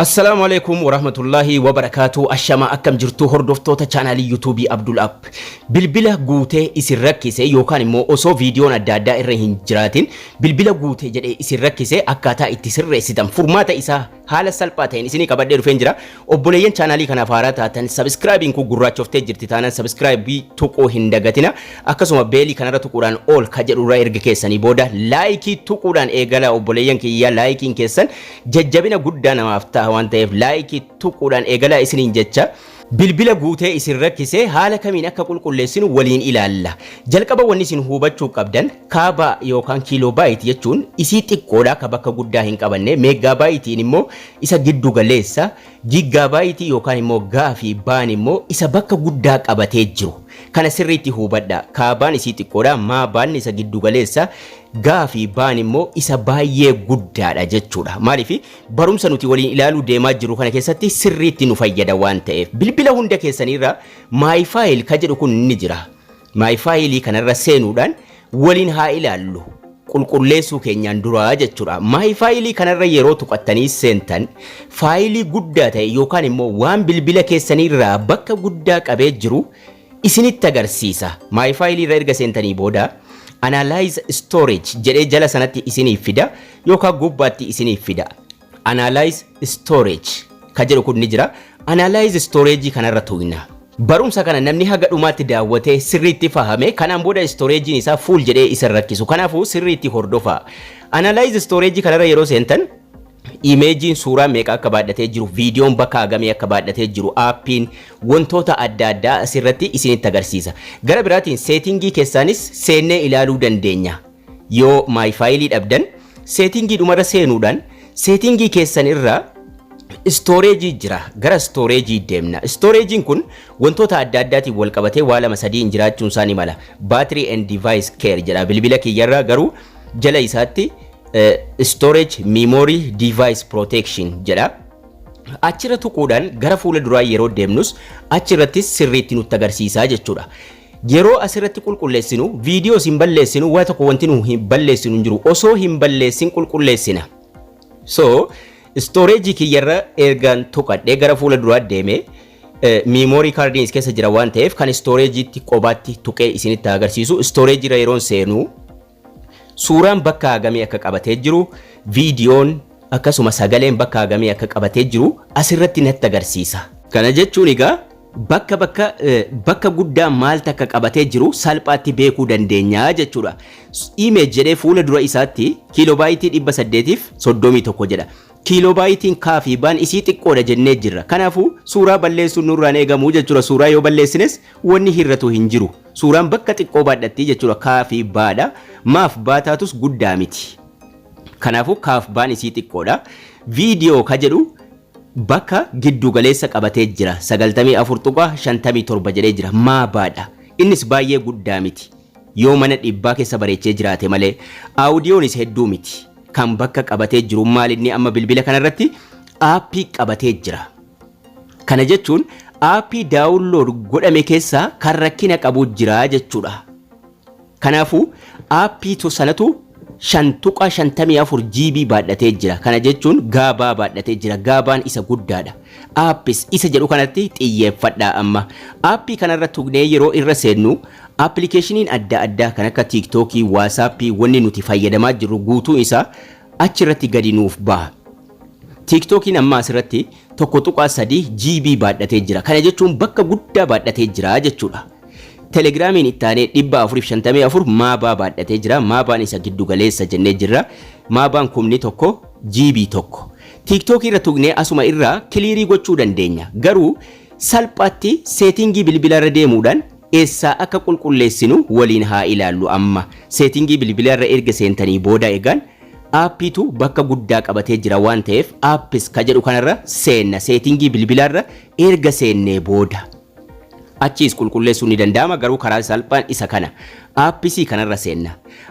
Assalaamu alaikum warahmatullahi wabarakaatu. Ashama, akkam jirtu hordoftoota chaanaalii Yuutuubii Abdul App? Bilbila guutee isin rakkise yookaan immoo osoo viidiyoon adda addaa irra hin jiraatin bilbila guute jedhee isin rakkise, akkaataa itti sirreessitan furmaata isaa haala salphaa ta'een isinii qabadhee dhufeen jira. Obboleeyyan chaanaalii kanaaf haaraa taatan, subscribeiin kun gurraachoftee jirti taanaan subscribe tuquu hin dagatina. Akkasuma bellii kanarra tuquudhaan ol ka jedhurra erga keessanii booda like tuquudhaan eegala. Obboleeyyan kiyya, likeiin keessan jajjabina guddaa namaaf ta'a waan ta'eef like tuquudhaan eegalaa isiniin jecha. Bilbila guutee isin rakkise haala kamiin akka qulqulleessinu waliin ilaalla. Jalqaba wanni isin hubachuu qabdan, KB yookaan kilobyte jechuun isii xiqqoodha, ka bakka guddaa hin qabanne. Megabyteiin immoo isa giddu galeessa. Gigabyte yookaan immoo G fi B'n immoo isa bakka guddaa qabatee jiru. Kana sirriitti hubadha. KB'n isii xiqqoodha. MB'n isa giddu galeessa. G fi B'n immoo isa baay'ee guddaadha jechuudha. Maaliif? Barumsa nuti waliin ilaaluu deemaa jirru kana keessatti sirriitti nu fayyada waan ta'eef. Bilbila hunda keessaniirra My File ka jedhu kun ni jira. My Fileii kanarra seenuudhaan waliin haa ilaallu. Qulqulleessuu keenyaan duraa jechuudha. My Fileii kanarra yeroo tuqattanii seentan, faayilii guddaa ta'e yookaan immoo waan bilbila keessaniirraa bakka guddaa qabee jiru isinitti agarsiisa. My Fileii irra erga seentanii booda "Analyze storage" jedhee jala sanatti isiniif fida yookaan gubbaatti isiniif fida. "Analyze storage" ka jedhu kun ni jira. Analyze storage kanarra tuqna. Barumsa kana namni haga dhumaatti daawwatee sirriitti fahame, kanaan booda storageiin isaa full jedhee isa rakkisu. Kanaafuu sirriitti hordofaa. Analyze storage kanarra yeroo seentan, imageiin suuraa meeqa akka baadhatee jiru, viidiyoon bakka hagamii akka baadhatee jiru, appiin wantoota adda addaa asirratti isinitti agarsiisa. Gara biraatiin settingii keessaanis seennee ilaaluu dandeenya. Yoo My Fileii dhabdan, settingii dhumarra seenuudhaan settingii keessan irraa storage jira. Gara storage deemna. Storageiin kun wantoota adda addaatiin wal qabatee waa lama sadiin jiraachuun isaa ni mala. "Battery and device care" jedha bilbila kiyyarraa, garuu jala isaatti "Storage, memory, device protection" jedha. Achirra tuquudhaan gara fuula duraa yeroo deemnus achirrattis sirriitti nutti agarsiisaa jechuudha. Yeroo asirratti qulqulleessinu, viidiyoos hin balleessinu, waa tokko wanti nu hin balleessinu hin jiru. Osoo hin balleessin qulqulleessina. So storage kiyyarra ergaan tuqadhee gara fuula duraa deeme, memory cardiin keessa jira waan ta'eef kan storageitti qobaatti tuqee isinitti agarsiisu. Storage irra yeroon seenu, suuraan bakka hagamii akka qabatee jiru, viidiyoon akkasuma sagaleen bakka hagamii akka qabatee jiru asirratti natti agarsiisa. Kana jechuun egaa bakka guddaa maaltu akka qabatee jiru salphaatti beekuu dandeenya jechuudha. "Image" jedhee fuula dura isaatti kilobyte 831 jedha. Kilobyteiin K fi B'n isii xiqqoodha jennee jirra. Kanaafuu suuraa balleessuun nurraan eegamu jechuudha. Suuraa yoo balleessines wanni hir'atu hin jiru. Suuraan bakka xiqqoo baadhatti jechuudha. K fi B'dha. Maaf baataatus guddaa miti. Kanaafuu K'f B'n isii xiqqoodha. Viidiyoo ka jedhu bakka giddu galeessa qabatee jira. 94.57 jedhee jira. MB'dha. Innis baay'ee guddaa miti. Yoo mana dhibbaa keessa bareechee jiraate malee. Audioonis hedduu miti. Kan bakka qabatee jiru maal inni amma bilbila kanarratti app qabatee jira. Kana jechuun app download godhame keessaa kan rakkina qabu jira jechuudha. Kanaafuu app sanatu 5.54 GB baadhatee jira. Kana jechuun GB baadhatee jira. GB'n isa guddaadha. Apps isa jedhu kanatti xiyyeeffadhaa amma. App kanarra tuqnee yeroo irra seennu, applicationiin adda addaa kan akka TikTokii, WhatsAppii, wanni nuti fayyadamaa jirru guutuun isaa achirratti gadi nuuf baha. TikTokiin amma asirratti 1.3 GB baadhatee jira. Kana jechuun bakka guddaa baadhatee jira jechuudha. Telegramiin itti aanee 454 MB baadhatee jira. MB'n isa giddu galeessa jennee jirra. MB'n 1000 GB 1. TikTokii irra tuqnee asuma irraa clear gochuu dandeenya. Garuu salphaatti settingii bilbila irra deemuudhaan eessaa akka qulqulleessinu waliin haa ilaallu amma. Settingii bilbila irra erga seentanii booda, egaan appiitu bakka guddaa qabatee jira waan ta'eef "Apps" ka jedhu kanarra seenna, settingii bilbila irra erga seennee booda. Achiis qulqulleessuun ni danda'ama, garuu karaa salphaan isa kana. Appsii kanarra seenna.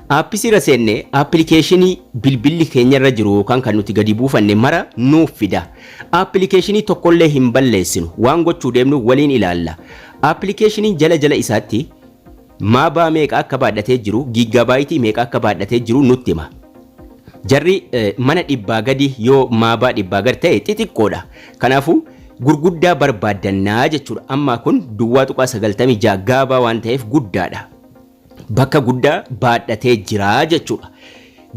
Appsii irra seennee applicationii bilbilli keenyarra jiru yookaan kan nuti gadi buufanne mara nuuf fida. Applicationii tokkollee hin balleessinu, waan gochuu deemnu waliin ilaalla. Applicationiin jala jala isaatti MB meeqa akka baadhatee jiru, gigabyte meeqa akka baadhatee jiru nutti hima. Jarri mana dhibbaa gadi yoo maabaa dhibbaa gad ta'e xixiqqoodha. Kanaafuu gurguddaa barbaaddannaa jechuudha. Amma kun 0.96 gaabaa waan ta'eef guddaadha. Bakka guddaa baadhatee jira jechuudha.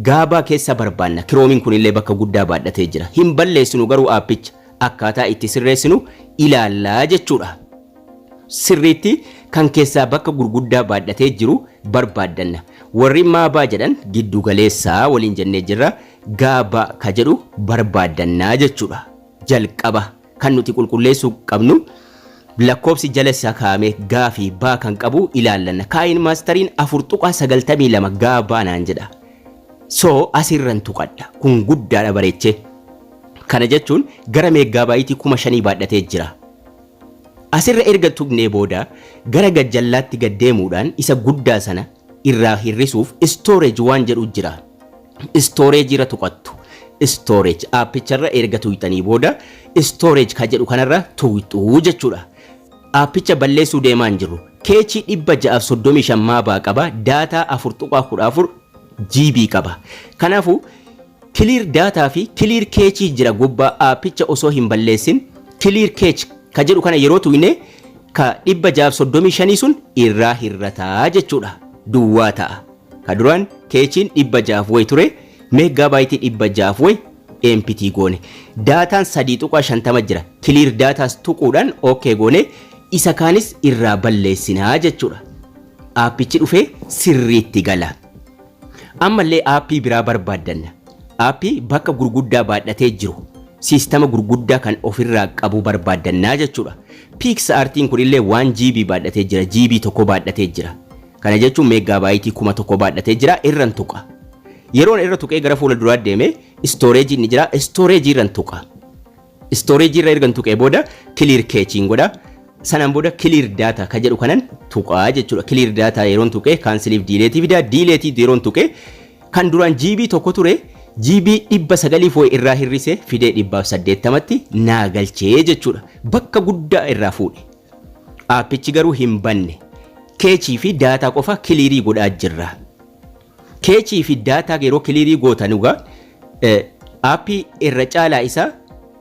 Gaabaa keessa barbaanna. Chromeiin kunillee bakka guddaa baadhatee jira. Hin balleessinu garuu, aappicha akkaataa itti sirreessinu ilaallaa jechuudha. Sirriitti kan keessaa bakka gurguddaa baadhatee jiru barbaaddanna. Warri maabaa jedhan giddu galeessaa waliin jennee jirra. Gaabaa ka jedhu barbaaddannaa jechuudha. Jalqaba kan nuti qulqulleessuu qabnu lakkoofsi jala isaa kaa'ame gaa fi baa kan qabu ilaallanna. KineMasteriin 4.92 gaabaa naan jedha. So asirran tuqadha. Kun guddaadha bareechee. Kana jechuun gara meeggaabaayiti 5000 baadhatee jira. Asirra erga tuqnee booda gara gajjallaatti gad deemuudhaan isa guddaa sana irraa hir'isuuf storage waan jedhu jira. Storage irra tuqattu. Storage aappicharra erga tuqxanii booda storage ka jedhu kanarra tuqxuu jechuudha. Aappicha balleessuu deemaa hin jirru. Cache 635 maabaa qaba. Data 4.14 GB qaba. Kanaafuu clear data fi clear cache jira gubbaa. Aappicha osoo hin balleessin clear cache ka jedhu kana yeroo tuqne ka 635 sun irraa hirrataa jechuudha. Duwwaa ta'a. Ka duraan cacheiin 600 wayi ture, meeggaabaayiti 600 wayi empty goone. Dataan 3.50 jira. Clear dataas tuquudhaan okay goone, isa kaanis irraa balleessinaa jechuudha. Aappichi dhufee sirriitti gala. Ammallee aappii biraa barbaaddanna. Aappii bakka gurguddaa baadhatee jiru, siistama gurguddaa kan ofirraa qabu barbaaddannaa jechuudha. PicsArtiin kunillee 1 GB baadhatee jira. GB 1 baadhatee jira. Kana jechuun meeggaabaayiti 1000 baadhatee jira, irran tuqa. Yeroon irra tuqee gara fuula duraa deeme storageiin ni jira. Storage irran tuqa. Storage irra ergan tuqee booda clear cacheiin godha. Sanaan booda clear data ka jedhu kanan tuqaa jechuudha. Clear data yeroon tuqee canceliif delete fida. Delete yeroon tuqee kan duraan GB 1 ture GB 900 wayi irraa hir'isee fidee 180tti naa galchee jechuudha. Bakka guddaa irraa fuudhe. Aappichi garuu hin banne. Cache fi data qofa clear godhaa jirra. Cache fi data yeroo clear gootan egaa aappii irra caalaa isaa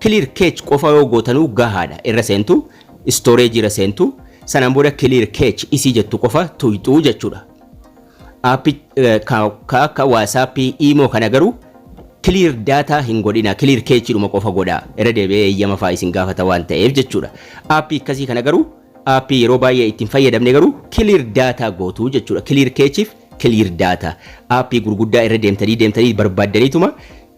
clear cache qofa yoo gootanuu gahaadha. Irra seentu, storage irra seentu, sanaan booda clear cache isii jettu qofa tuyxuu jechuudha. Aappii ka akka WhatsApp, Imo kana garuu clear data hin godhina, clear cache dhuma qofa godhaa. Irra deebi'ee eeyyama fa'aa isin gaafata waan ta'eef jechuudha. Aappii akkasii kana garuu, aappii yeroo baay'ee ittiin fayyadamne garuu clear data gootuu jechuudha. Clear cacheif clear data. Aappii gurguddaa irra deemtanii deemtanii barbaaddaniituma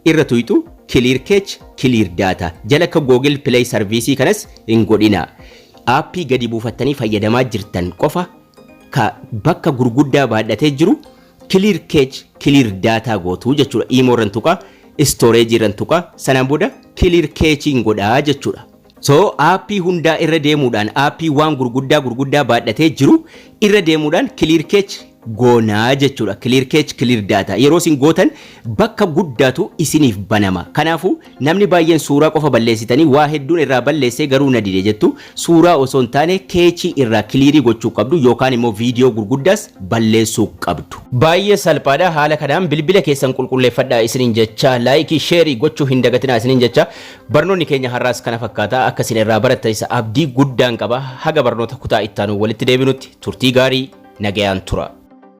irra tuyxu, clear cache, clear data. Jala akka Google Play Service kanas hin godhina. Aappii gadi buufattanii fayyadamaa jirtan qofa ka bakka gurguddaa baadhatee jiru clear cache, clear data gootuu jechuudha. Imo irran tuqa, storage irran tuqa, sanaan booda clear cachein godhaa jechuudha. So aappii hundaa irra deemuudhaan aappii waan gurguddaa gurguddaa baadhatee jiru irra deemuudhaan clear cache goonaa jechuudha. Clear cache, clear data yeroo isin gootan bakka guddaatu isiniif banama. Kanaafuu namni baay'een suuraa qofa balleessitanii waa hedduun irraa balleessee garuu na dide jettu. Suuraa osoo hin taane cache irraa clear gochuu qabdu yookaan immoo viidiyoo gurguddaas balleessuu qabdu. Baay'ee salphaadha. Haala kanaan bilbila keessan qulqulleeffadhaa isiniin jecha, like, share gochuu hin dagatinaa isiniin jecha, barnoonni keenya har'aas kana fakkaata. Akka isin irraa barattan isa abdii guddaan qaba. Haga barnoota kutaa ittaanu walitti deebinutti turtii gaarii, nagayaan tura.